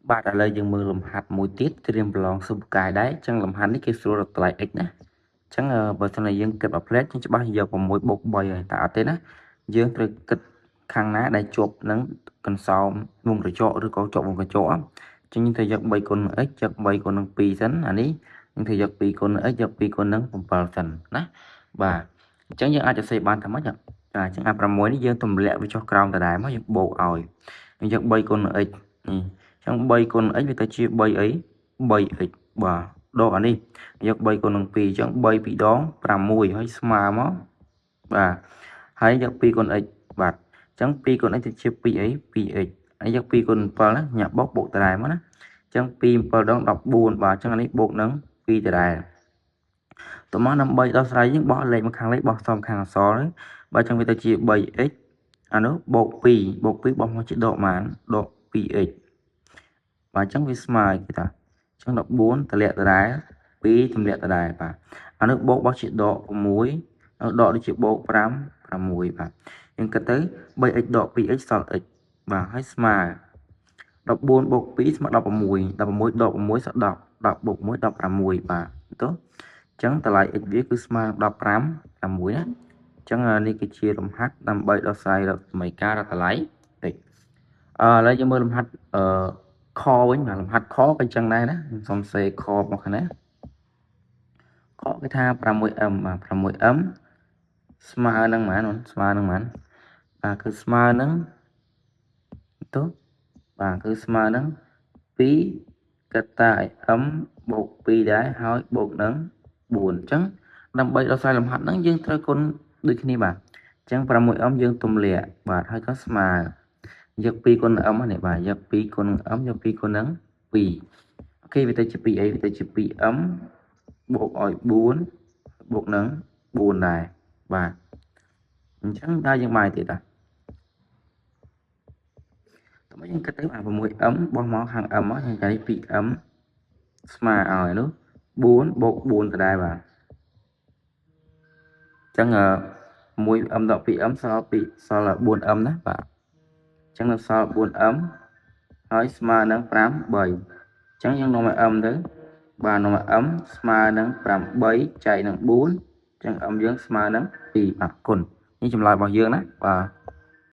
បាទឥឡូវយើងមើលលំហាត់មួយទៀតត្រៀមប្រឡងសិស្សពូកែដែរអញ្ចឹងលំហាត់នេះគេស្រួលរកតម្លៃ x ណាអញ្ចឹងបើសិនជាយើងគិតមួយផ្លែតយើងច្បាស់យក6បូក3ហើយតែអត់ទេណាយើងត្រូវគិតខាងណាដែលជាប់នឹងកន្សោមវងក្រចកឬក៏ជាប់វងក្រចកអញ្ចឹងយើងត្រូវយក3គុណ x យក3គុណនឹង2សិនអានេះយើងត្រូវយក2គុណ x យក2គុណនឹង7សិនណាបាទអញ្ចឹងយើងអាចសរសេរបានថាម៉េចចាអញ្ចឹងអា6នេះយើងទម្លាក់វាចុះក្រោមដដែលមកយើងបូកឲ្យយើងយក3គុណ x នេះអញ្ចឹង3គុណ x វាទៅជា3អី 3x បាទដកអានេះយក3គុណនឹង2អញ្ចឹង3 2ដង6ហើយស្មើមកបាទហើយយក2គុណ x បាទអញ្ចឹង2គុណ x ទៅជា2អី 2x ហើយយក2គុណ7ណាញាក់បូកបូកដដែលមកណាអញ្ចឹង2 7ដង14បាទអញ្ចឹងអានេះបូកនឹង2ដដែលតោះមកដើម្បីដោះស្រាយយើងបោះលេខមកខាងលេខបោះសំខាងអក្សរហ្នឹងបើអញ្ចឹងវាទៅជា 3x អានោះបូក2បូក2បោះមកជាដកប៉ុន្មានដក 2x បាទអញ្ចឹងវាស្មើគេថាអញ្ចឹង14តម្លាក់ដដែល2ទម្លាក់ដដែលបាទអានោះបូកបោះជាដក6ដកដូចជាបូក5 6បាទយើងគិតទៅ 3x ដក 2x សល់ x បាទហើយស្មើ14បូក2ស្មើ16 16ដក6សល់10 10បូក1 16បាទទៅអញ្ចឹងតម្លៃ x វាគឺស្មើនឹង15 6ណាអញ្ចឹងនេះគឺជាលំហាត់ដើម្បីដោះស្រាយរកសមីការរកតម្លៃ x អឺឥឡូវយើងមើលលំហាត់អឺខវិញបាទលំហាត់ខក៏អញ្ចឹងដែរណាខ្ញុំសុំសេខមកខាងណាខគេថា 6m បាទ 6m ស្មើនឹងប៉ុន្មានស្មើនឹងប៉ុន្មានបាទគឺស្មើនឹងទៅបាទគឺស្មើនឹង2កតា m បូក2ដែរហើយបូកនឹង4អញ្ចឹងដើម្បីដោះស្រាយលំហាត់ហ្នឹងយើងត្រូវគុណដូចគ្នាបាទអញ្ចឹង 6m យើងទម្លាក់បាទហើយក៏ស្មើយក2គុណ m នេះបាទយក2គុណ m យក2គុណនឹង2អូខេវាទៅជា 2a វាទៅជា 2m បូកឲ្យ4បូកនឹង4ដែរបាទអញ្ចឹងដល់យើងបាយទៀតតាតោះមកយើងគិតទៅអា 6m បោះមកខាង m មកយើងចានេះ 2m ស្មើឲ្យនោះ4បូក4ដដែលបាទអញ្ចឹង 1m ដក 2m សល់2សល់ 4m ណាបាទអញ្ចឹងនៅសល់ 4m ហើយស្មើនឹង5 3អញ្ចឹងយើងនាំឲ្យ m ទៅបាទនាំឲ្យ m ស្មើនឹង8ចែកនឹង4អញ្ចឹង m យើងស្មើនឹង2បាទគុណនេះចម្លើយរបស់យើងណាបាទ